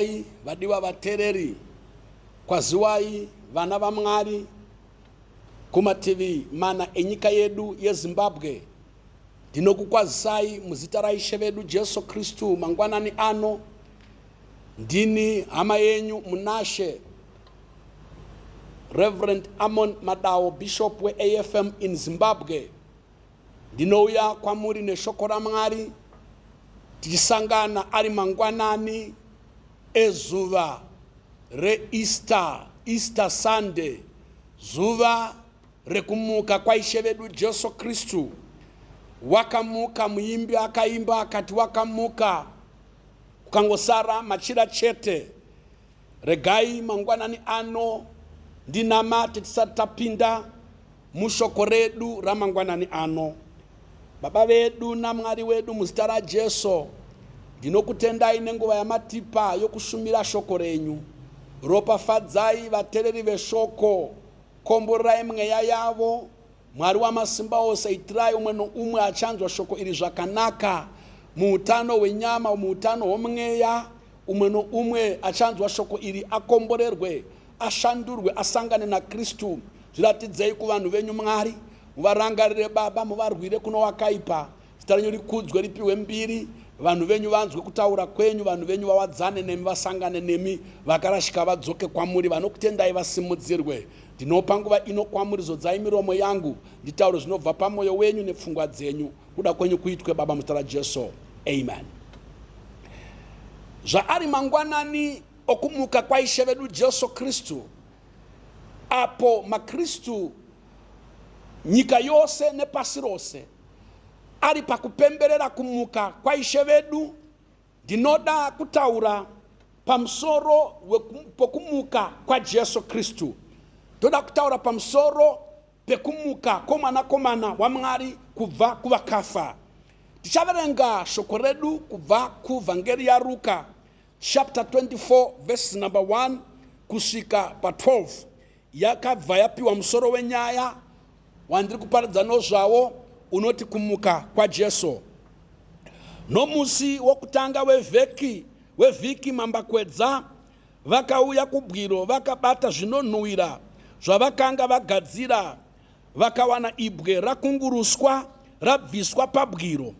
Kwaziwai vadiwa vateereri, kwaziwai vana vaMwari kumativi mana enyika yedu yeZimbabwe. Ndinokukwazisai muzita raIshe vedu Jesu Kristu mangwanani ano. Ndini hama yenyu munaShe Reverend Amon Madawo, Bishop weAFM in Zimbabwe. Ndinouya kwamuri neshoko raMwari tichisangana ari mangwanani ezuva reEaster, Easter Sunday, zuva rekumuka kwaIshe vedu Jesu Kristu. Wakamuka, muimbi akaimba akati wakamuka, kukangosara machira chete. Regai mangwanani ano ndinamate tisati tapinda mushoko redu ramangwanani ano. Baba vedu naMwari wedu muzita raJesu, ndinokutendai nenguva yamatipa yokushumira shoko renyu. Ropafadzai vatereri veshoko, komborerai mweya yavo. Mwari wamasimba ose, itirai umwe noumwe achanzwa shoko iri zvakanaka muutano hwenyama, muutano hwomweya. Umwe noumwe achanzwa shoko iri akomborerwe, ashandurwe, asangane naKristu. Zviratidzei kuvanhu venyu Mwari, muvarangarire Baba, muvarwire kuno wakaipa. Zita renyu rikudzwe, ripiwe mbiri. Vanhu venyu vanzwe kutaura kwenyu, vanhu venyu vawadzane nemi, vasangane nemi, vakarashika vadzoke kwamuri, vanokutendai vasimudzirwe. Ndinopa nguva ino kwamuri, zodzai miromo yangu, nditaure zvinobva pamwoyo wenyu nepfungwa dzenyu. Kuda kwenyu kuitwe Baba muzita raJesu. Amen. Zvaari mangwanani okumuka kwaIshe vedu Jesu Kristu, apo maKristu nyika yose nepasi rose ari pakupemberera kumuka kwaIshe vedu, ndinoda kutaura pamusoro pokumuka kwaJesu Kristu. Ndoda kutaura pamusoro pekumuka kwomwanakomana waMwari kubva kuvakafa. Tichaverenga shoko redu kubva kuvhangeri yaRuka chapter 24 verse number 1 kusvika pa12. Yakabva yapiwa musoro wenyaya wandiri kuparidza nozvawo unoti kumuka kwaJesu. Nomusi wokutanga wevheki wevhiki mambakwedza vakauya kubwiro vakabata zvinonhuwira zvavakanga vagadzira vakawana ibwe rakunguruswa rabviswa pabwiro.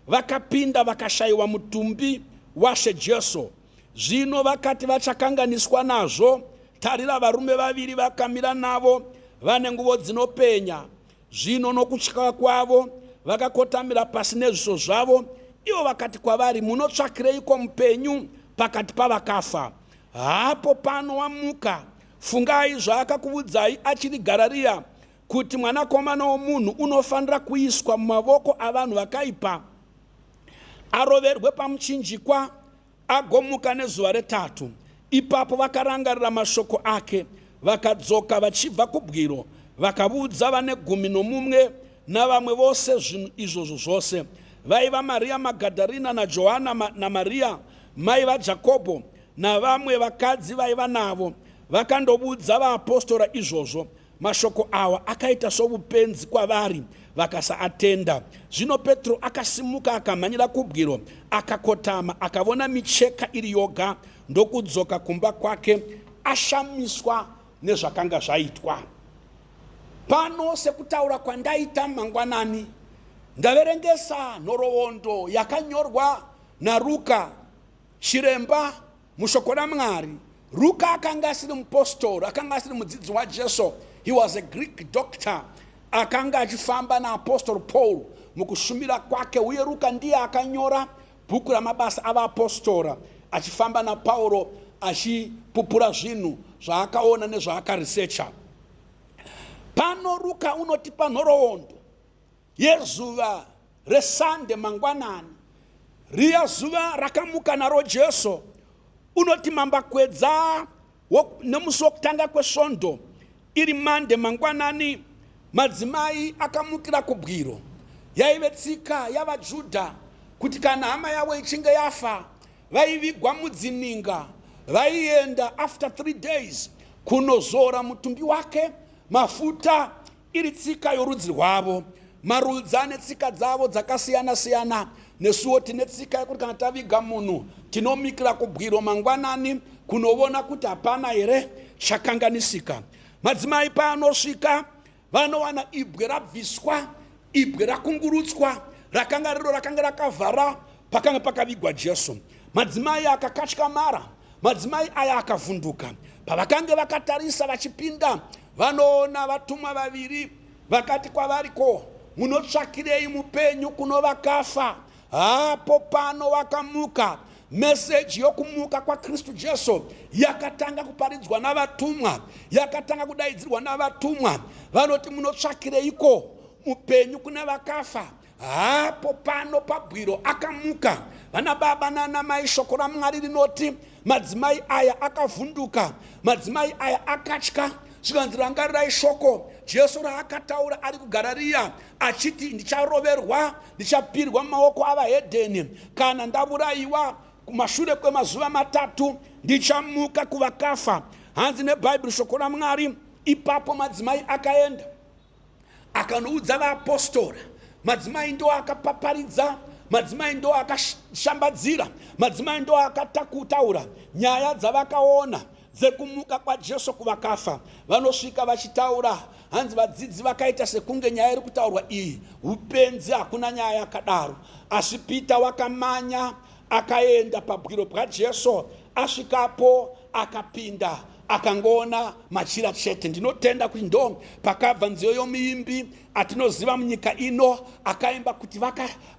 Vakapinda vakashayiwa mutumbi waShe Jesu. Zvino vakati vachakanganiswa nazvo, tarira varume vaviri vakamira navo vane nguvo dzinopenya. Zvino nokutya kwavo vakakotamira pasi nezviso zvavo. Ivo vakati kwavari, Munotsvakireiko mupenyu pakati pavakafa? Haapo pano, wamuka. Fungai zvaakakuvudzai achiri Gararia, kuti Mwanakomana womunhu unofanira kuiswa mumavoko avanhu vakaipa, aroverwe pamuchinjikwa, agomuka nezuva retatu. Ipapo vakarangarira mashoko ake, vakadzoka vachibva kubwiro, vakavudza vane gumi nomumwe navamwe vose zvinhu izvozvo zvose. Vaiva Maria Magadharina naJohana naMaria mai vaJakobho navamwe vakadzi vaiva navo. Vakandovudza vaapostora izvozvo. Mashoko awa akaita sovupenzi kwavari, vakasaatenda. Zvino Petro akasimuka akamhanyira kubwiro, akakotama, akavona micheka iri yoga, ndokudzoka kumba kwake ashamiswa nezvakanga zvaitwa. Pano, sekutaura kwandaita mangwanani, ndaverengesa nhoroondo yakanyorwa naRuka, chiremba Mushoko raMwari, Ruka akanga asiri mupostori, akanga asiri mudzidzi waJesu. He was a Greek doctor akanga achifamba naApostle Paul mukushumira kwake, uye Ruka ndiye akanyora bhuku raMabasa avaApostora achifamba naPauro achipupura zvinhu zvaakaona nezvaakarisecha. Pano Ruka unotipa nhoroondo yezuva reSunday mangwanani, riya zuva rakamuka naro Jesu, unoti mambakwedza nemusi wokutanga kwesvondo, iri Monday mangwanani, madzimai akamukira kubwiro. Yaive tsika yavaJudha kuti kana hama yavo ichinge yafa, vaivigwa mudzininga, vaienda after 3 days kunozora mutumbi wake mafuta iri tsika yorudzi rwavo. Marudzi ane tsika dzavo dzakasiyana-siyana. Nesuwo tine tsika yekuti kana taviga munhu tinomikira kubwiro mangwanani kunovona kuti hapana here chakanganisika. Madzimai paanosvika vanowana ibwe rabviswa, ibwe rakungurutswa rakanga riro rakanga rakavhara pakanga pakavigwa Jesu. Madzimai akakatyamara, madzimai aya akavhunduka. Pavakange vakatarisa vachipinda, vanoona vatumwa vaviri vakati kwavari, Ko, munotsvakirei mupenyu kuno vakafa? Hapo pano wakamuka. Meseji yokumuka kwaKristu Jesu yakatanga kuparidzwa navatumwa, yakatanga kudaidzirwa navatumwa. Vanoti, Munotsvakireiko mupenyu kune vakafa? Hapo pano pabwiro akamuka. Vana baba nana mai, shoko raMwari rinoti madzimai aya akavhunduka, madzimai aya akatya. Zvikanzi, rangarirai shoko Jesu raakataura ari kuGarariya achiti, ndicharoverwa, ndichapirwa mumaoko avahedheni, kana ndavurayiwa kumashure kwemazuva matatu ndichamuka kuvakafa. Hanzi neBhaibheri, shoko raMwari, ipapo madzimai akaenda akanoudza vaapostora. Madzimai ndo akapaparidza, madzimai ndo akashambadzira, madzimai ndo akatakutaura nyaya dzavakaona dzekumuka kwaJesu kuvakafa. Vanosvika vachitaura, hanzi vadzidzi vakaita sekunge nyaya iri kutaurwa iyi upenzi, hakuna nyaya yakadaro. Asi Pita wakamanya akaenda pabwiro bwaJesu, asvikapo akapinda akangoona machira chete. Ndinotenda kuti ndo pakabva nziyo yomuimbi atinoziva munyika ino akaimba kuti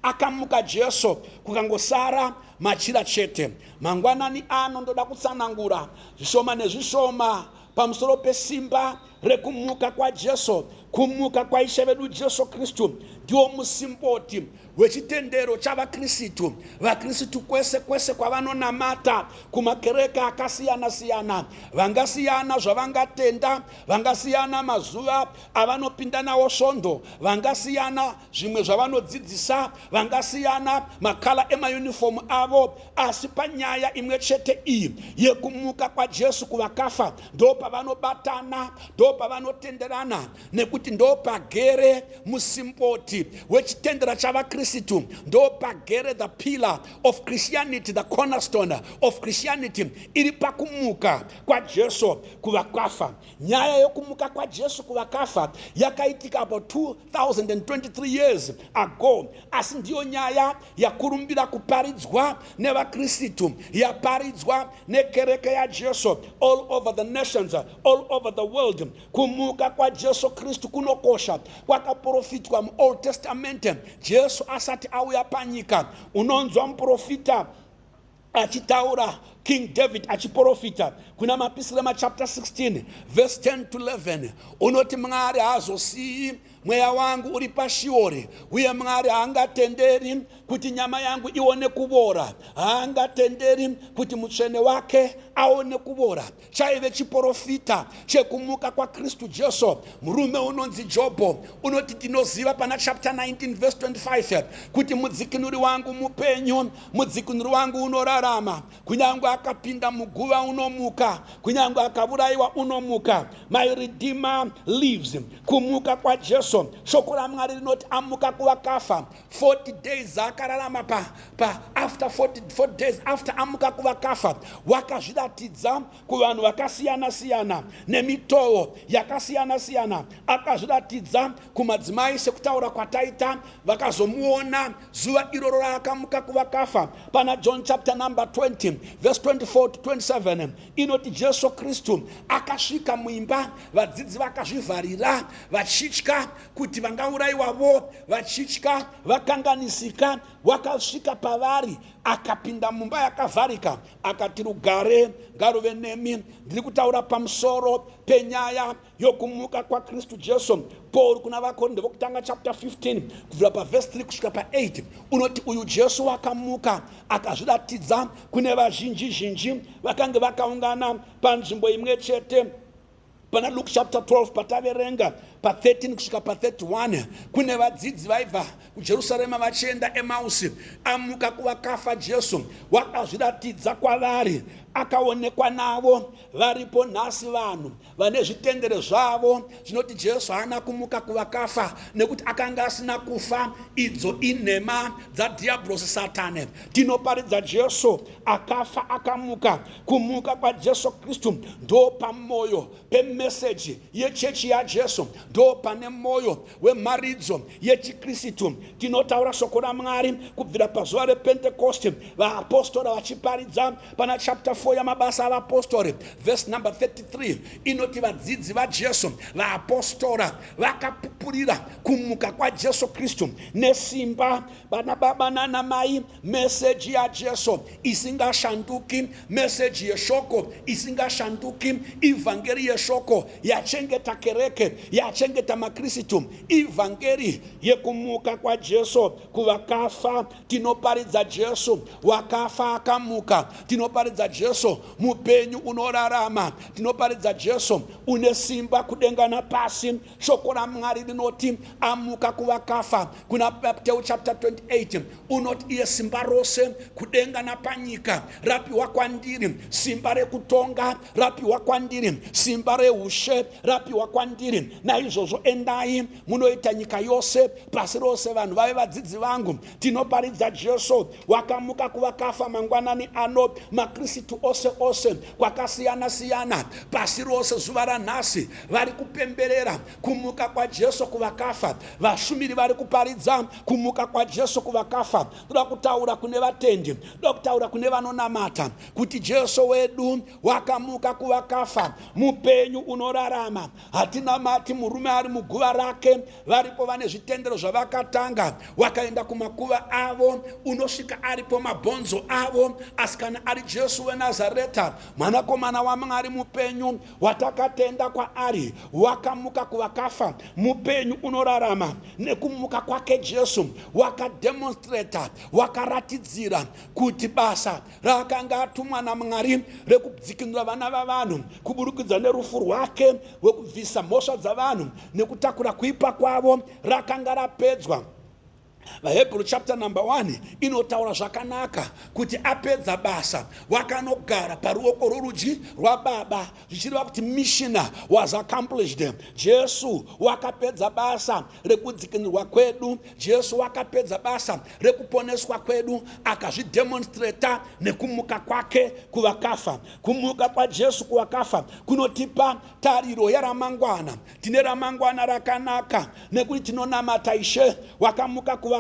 akamuka Jesu kukangosara machira chete. Mangwanani ano ndoda kutsanangura zvishoma nezvishoma pamusoro pesimba rekumuka kwaJesu. Kumuka kwaIshe vedu Jesu Kristu ndiwo musimboti wechitendero chavaKristu. VaKristu kwese kwese kwavanonamata kumakereke akasiyana-siyana, vangasiyana zvavangatenda, vangasiyana mazuva avanopinda nawo svondo, vangasiyana zvimwe zvavanodzidzisa, vangasiyana makala emayunifomu avo, asi panyaya imwe chete iyi yekumuka kwaJesu kuvakafa ndo pavanobatana, ndo pavanotenderana, nekuti ndo pagere musimboti wechitendera chavaKristu, ndo pagere the pillar of Christianity, the cornerstone of Christianity iri pakumuka kwaJesu kuvakafa. Nyaya yokumuka kwaJesu kuvakafa yakaitika about 2023 years ago, asi ndiyo nyaya yakurumbira kuparidzwa nevaKristu, yaparidzwa nekereke yaJesu all over the nations, all over the world. Kumuka kwaJesu Kristu kunokosha, kwakaprofitwa muOld Testament Jesu asati auya panyika. Unonzwa muprofita achitaura, King David achiprofita kuna Mapisirema chapter 16 verse 10 to 11, unoti, Mwari haazosiyi mweya wangu uri pashiori, uye Mwari haangatenderi kuti nyama yangu ione kuvora, haangatenderi kuti mutsvene wake aone kuvora. Chaive chiprofita chekumuka kwaKristu Jesu. Murume unonzi Jobho unoti, ndinoziva pana chapter 19 verse 25 kuti mudzikinuri wangu mupenyu, mudzikinuri wangu unorarama, kunyange akapinda muguva unomuka, kunyange akavurayiwa unomuka. My Redeemer lives. Kumuka kwaJesu, shoko raMwari rinoti amuka kuvakafa, 40 days akararama pa, pa after 40, 40 days after amuka kuvakafa, wakazviratidza kuvanhu vakasiyana-siyana nemitowo yakasiyana-siyana. Akazviratidza kumadzimai sekutaura kwataita, vakazomuona zuva iroro raakamuka kuvakafa. Pana John chapter number 20 verse 24 to 27 inoti Jesu Kristu akasvika muimba, vadzidzi vakazvivharira vachitya kuti vangaurayiwavo, vachitya vakanganisika. Wakasvika pavari akapinda mumba yakavharika akati, rugare ngaruve nemi. Ndiri kutaura pamusoro penyaya yokumuka kwaKristu Jesu. Paul kuna vaKorinde vokutanga chapter 15 kubvira pavhesi 3 kusvika pa8 unoti uyu Jesu wakamuka akazviratidza kune vazhinji zhinji vakange vakaungana panzvimbo imwe chete. Pana Luke chapter 12 pataverenga pa13 kusvika pa31, kune vadzidzi vaibva kuJerusarema vachienda Emausi. Amuka kuvakafa, Jesu wakazviratidza kwavari. Akaonekwa navo. Varipo nhasi vanhu vane zvitendero zvavo zvinoti Jesu haana kumuka kuvakafa nekuti akanga asina kufa. Idzo inhema dzadhiabhurosi Satani. Tinoparidza Jesu akafa akamuka. Kumuka kwaJesu Kristu ndo pamoyo pemeseji yechechi yaJesu, ndo pane moyo wemharidzo yechiKristu. Tinotaura shoko raMwari kubvira pazuva rePentekosti, vaapostora vachiparidza. Pana chapter 4 yaMabasa avaPostori, verse number 33 inoti vadzidzi vaJesu, vaapostora, vakapupurira kumuka kwaJesu Kristu nesimba. Vana baba nana mai, meseji yaJesu isingashanduki, meseji yeshoko isingashanduki, ivhangeri yeshoko yachengeta kereke, yachengeta maKristu, ivhangeri yekumuka kwaJesu kuvakafa. Tinoparidza Jesu wakafa akamuka. Tinoparidza Jesu mupenyu unorarama. Tinoparidza Jesu une simba kudenga napasi. Shoko raMwari rinoti amuka kuvakafa. Kuna Mateo chapter 28 unoti iye, "Simba rose kudenga napanyika rapiwa kwandiri. Simba rekutonga rapiwa kwandiri, simba reushe rapiwa kwandiri. Naizvozvo endai munoita nyika yose, pasi rose, vanhu vave vadzidzi vangu." Tinoparidza Jesu wakamuka kuvakafa. Mangwanani ano, maKristu ose ose kwakasiyana-siyana pasi rose, zuva ranhasi vari kupemberera kumuka kwaJesu kuvakafa. Vashumiri vari kuparidza kumuka kwaJesu kuvakafa. Toda kutaura kune vatendi, toda kutaura kune vanonamata kuti Jesu wedu wakamuka kuvakafa mupenyu unorarama. Hatinamati murume ari muguva rake. Varipo vane zvitendero zvavakatanga, wakaenda kumakuva avo unosvika aripo mabhonzo avo. Asi kana ari Jesu weNazareta, mwanakomana waMwari mupenyu watakatenda kwaari, wakamuka kuvakafa, mupenyu unorarama. Nekumuka kwake Jesu wakademonstrata, wakaratidzira kuti basa raakanga atumwa naMwari rekudzikinura vana vavanhu kuburikidza nerufu rwake wekubvisa mhosva dzavanhu nekutakura kuipa kwavo rakanga rapedzwa. VaHebrew chapter number 1 inotaura zvakanaka kuti apedza basa wakanogara paruoko rworudyi rwaBaba, zvichireva kuti mission was accomplished. Jesu wakapedza basa rekudzikinurwa kwedu. Jesu wakapedza basa rekuponeswa kwedu, akazvidemonstrata nekumuka kwake kuvakafa. Kumuka kwaJesu kuvakafa kunotipa tariro yaramangwana. Tine ramangwana rakanaka nekuti tinonamata Ishe wakamuka kuvakafa.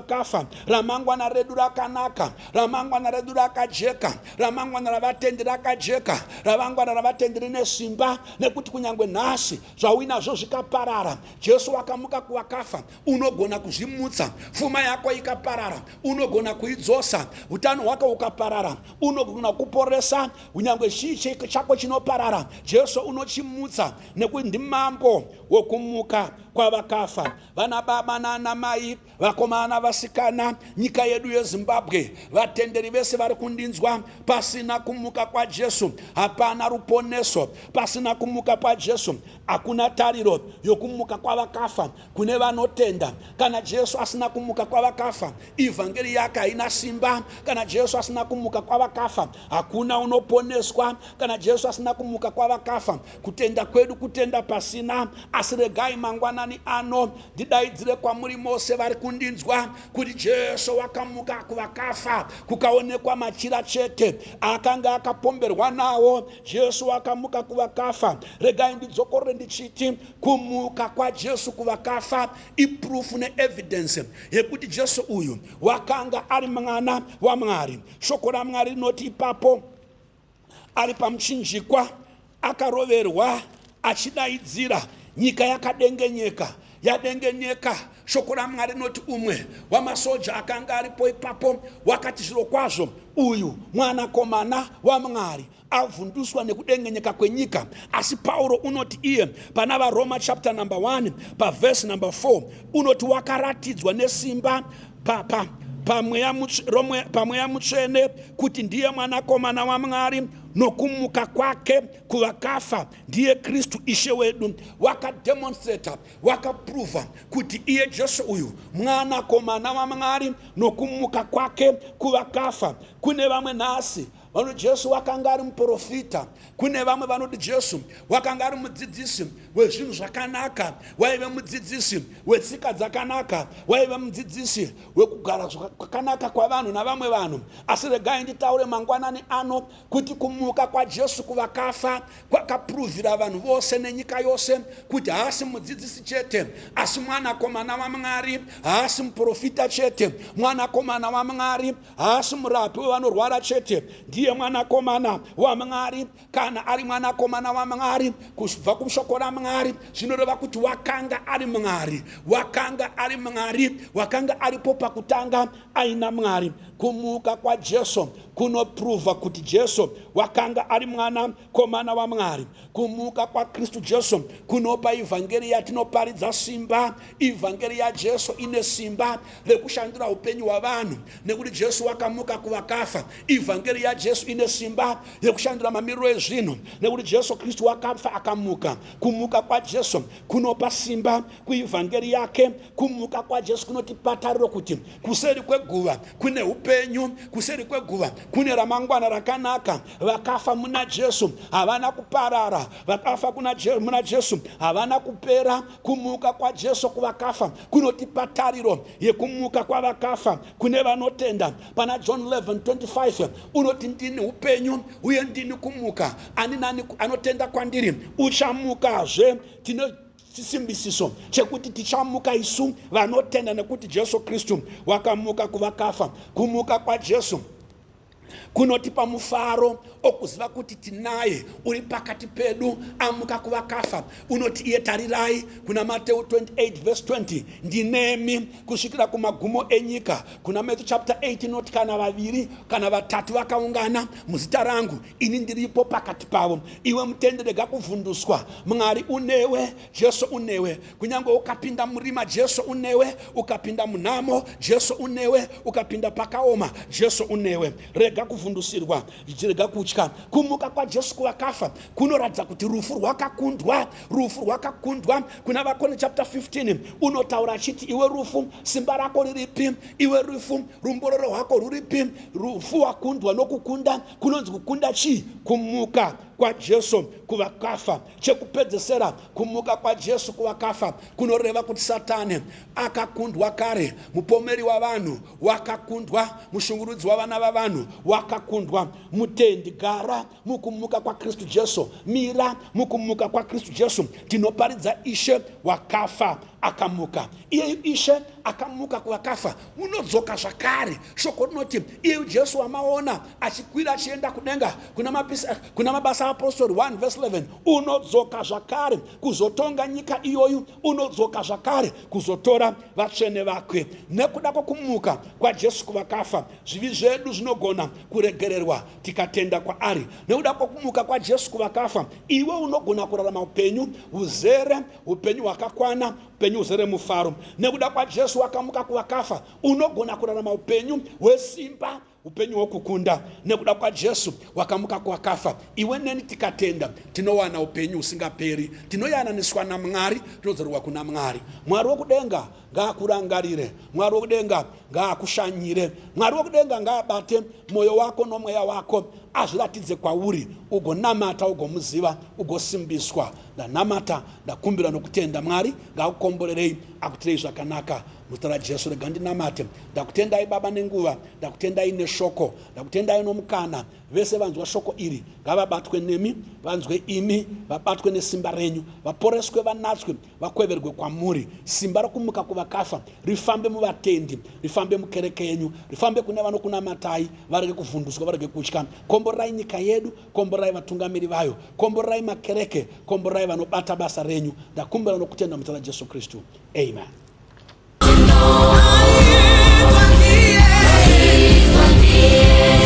Ramangwana redu rakanaka, ramangwana redu rakajeka, ramangwana ravatendi rakajeka, ramangwana ravatendi rine simba, nekuti kunyange nhasi zvauinazvo zvikaparara, Jesu wakamuka kuvakafa unogona kuzvimutsa. Pfuma yako ikaparara, unogona kuidzosa. Utano hwako hukaparara, unogona kuporesa. Kunyange chii chako chinoparara, Jesu unochimutsa nekuti ndimambo wokumuka kwavakafa. Vana baba nana mai, vakomana, vasikana, nyika yedu yeZimbabwe, vatenderi vese vari kundinzwa, pasina kumuka kwaJesu hapana ruponeso. Pasina kumuka kwaJesu hakuna tariro yokumuka kwavakafa kune vanotenda. Kana Jesu asina kumuka kwavakafa, ivhangeri yake haina simba. Kana Jesu asina kumuka kwavakafa, hakuna unoponeswa. Kana Jesu asina kumuka kwavakafa, kutenda kwedu kutenda pasina. Asi regai mangwanani ano ndidaidzire kwamuri mose vari kundinzwa kuti Jesu wakamuka kuvakafa, kukaonekwa machira chete akanga akapomberwa nawo. Jesu wakamuka kuvakafa. Regai ndidzokorore ndichiti kumuka kwaJesu kuvakafa iproof neevidence yekuti Jesu uyu wakanga ari mwana waMwari. Shoko raMwari rinoti ipapo ari pamuchinjikwa akaroverwa achidaidzira, nyika yakadengenyeka, yadengenyeka. Shoko raMwari rinoti umwe wamasoja akanga aripo ipapo wakati, "Zviro kwazvo uyu mwanakomana waMwari," avhunduswa nekudengenyeka kwenyika. Asi Pauro unoti iye pana vaRoma chapter number 1 pavhesi number 4 unoti wakaratidzwa nesimba pamweya mutsvene kuti ndiye mwanakomana waMwari nokumuka kwake kuvakafa, ndiye Kristu Ishe wedu. Wakademonstrata, wakaprova kuti iye Jesu uyu mwanakomana waMwari nokumuka kwake kuvakafa. Kune vamwe nhasi Vanoti Jesu wakanga ari muprofita. Kune vamwe vanoti Jesu wakanga ari mudzidzisi wezvinhu zvakanaka, waive mudzidzisi wetsika dzakanaka, waive mudzidzisi wekugara kwakanaka kwavanhu navamwe vanhu. Asi regai nditaure mangwanani ano kuti kumuka kwaJesu kuvakafa kwakapuruvhira vanhu vose nenyika yose kuti haasi mudzidzisi chete, asi mwanakomana waMwari, haasi muprofita chete, mwanakomana waMwari, Haasi murapi wevanorwara chete, ndiye mwanakomana waMwari. Kana ari mwanakomana waMwari, kubva kushoko raMwari, zvinoreva kuti wakanga ari Mwari. Wakanga ari Mwari, wakanga aripo pakutanga aina Mwari. Kumuka kwaJesu kunopruvha kuti Jesu wakanga ari mwanakomana waMwari. Kumuka kwaKristu Jesu kunopa ivhangeri yatinoparidza simba. Ivhangeri yaJesu ine simba rekushandura upenyu hwavanhu nekuti Jesu wakamuka kuvakafa. Ivhangeri yaJesu ine simba rekushandura mamiriro ezvinhu nekuti Jesu Kristu wakafa akamuka. Kumuka kwaJesu kunopa simba kuivhangeri yake. Kumuka kwaJesu kunotipa tariro kuti kuseri kweguva kune upenyu, kuseri kweguva kune ramangwana rakanaka. Vakafa muna Jesu havana kuparara, vakafa kuna muna Jesu havana kupera. Kumuka kwaJesu kuvakafa kunotipa tariro yekumuka kwavakafa kune vanotenda. Pana John 11:25 unoti, ndini upenyu uye ndini kumuka, ani nani anotenda kwandiri uchamukazve. Tine chisimbisiso chekuti tichamuka isu vanotenda nekuti Jesu Kristu wakamuka kuvakafa. Kumuka kwaJesu kunotipa mufaro okuziva kuti tinaye uri pakati pedu amuka kuvakafa. Unoti iye, tarirai kuna Mateu 28 verse 20, ndinemi kusvikira kumagumo enyika. Kuna Matthew chapter 8 inoti kana vaviri kana vatatu vakaungana muzita rangu, ini ndiripo pakati pavo. Iwe mutende, rega kuvhunduswa. Mwari unewe, Jesu unewe. Kunyange ukapinda murima, Jesu unewe. Ukapinda munhamo, Jesu unewe. Ukapinda pakaoma, Jesu unewe. Rega kuvhundusirwa, rega kutya. Kumuka kwaJesu kuvakafa kunoratidza kuti rufu rwakakundwa. Rufu rwakakundwa. Kuna vaKorinte chapter 15 unotaura achiti, iwe rufu, simba rako riripi? Iwe rufu, rumbororo rwako ruripi? Rufu wakundwa nokukunda. Kunonzi kukunda chii? Kumuka kwaJesu kuvakafa. Chekupedzesera, kumuka kwaJesu kuvakafa kunoreva kuti Satani akakundwa kare, mupomeri wavanhu wakakundwa, mushungurudzi wavana vavanhu wakakundwa. Mutendi, gara mukumuka kwaKristu Jesu, mira mukumuka kwaKristu Jesu. Tinoparidza Ishe wakafa akamuka. Iyeyu Ishe akamuka kuvakafa unodzoka zvakare. Shoko rinoti iyeyu Jesu wamaona achikwira achienda kudenga kuna, mapisa, kuna Mabasa aApostori 1 verse 11 unodzoka zvakare kuzotonga nyika iyoyu, unodzoka zvakare kuzotora vatsvene vake. Nekuda kwokumuka kwaJesu kuvakafa, zvivi zvedu zvinogona kuregererwa tikatenda kwaari. Nekuda kwokumuka kwaJesu kuvakafa, iwe unogona kurarama upenyu huzere, upenyu hwakakwana, upenyu huzere mufaro. Nekuda kwaJesu wakamuka kuvakafa, unogona kurarama upenyu hwesimba, upenyu hwokukunda. Nekuda kwaJesu wakamuka kuvakafa, iwe neni tikatenda tinowana upenyu husingaperi, tinoyananiswa naMwari, tinodzorerwa kuna Mwari. Mwari wokudenga ngaakurangarire, Mwari wokudenga ngaakushanyire, Mwari wokudenga ngaabate mwoyo wako nomweya wako, azviratidze kwauri, ugonamata, ugomuziva, ugosimbiswa. Ndanamata, ndakumbira nokutenda. Mwari ngaakukomborerei, akutirei zvakanaka muzita raJesu. Rega ndinamate. Ndakutendai Baba nenguva, ndakutendai neshoko, ndakutendai nomukana. Vese vanzwa shoko iri ngavabatwe nemi, vanzwe imi, vabatwe nesimba renyu, vaporeswe, vanatswe, vakweverwe kwamuri. Simba rokumuka kuvakafa rifambe muvatendi, rifambe mukereke yenyu, rifambe kune vanokunamatai, varege kuvhunduswa, varege kutya. Komborerai nyika yedu, komborerai vatungamiri vayo, komborerai makereke, komborerai vanobata basa renyu. Ndakumbira nokutenda muzita raJesu Kristu. Amen.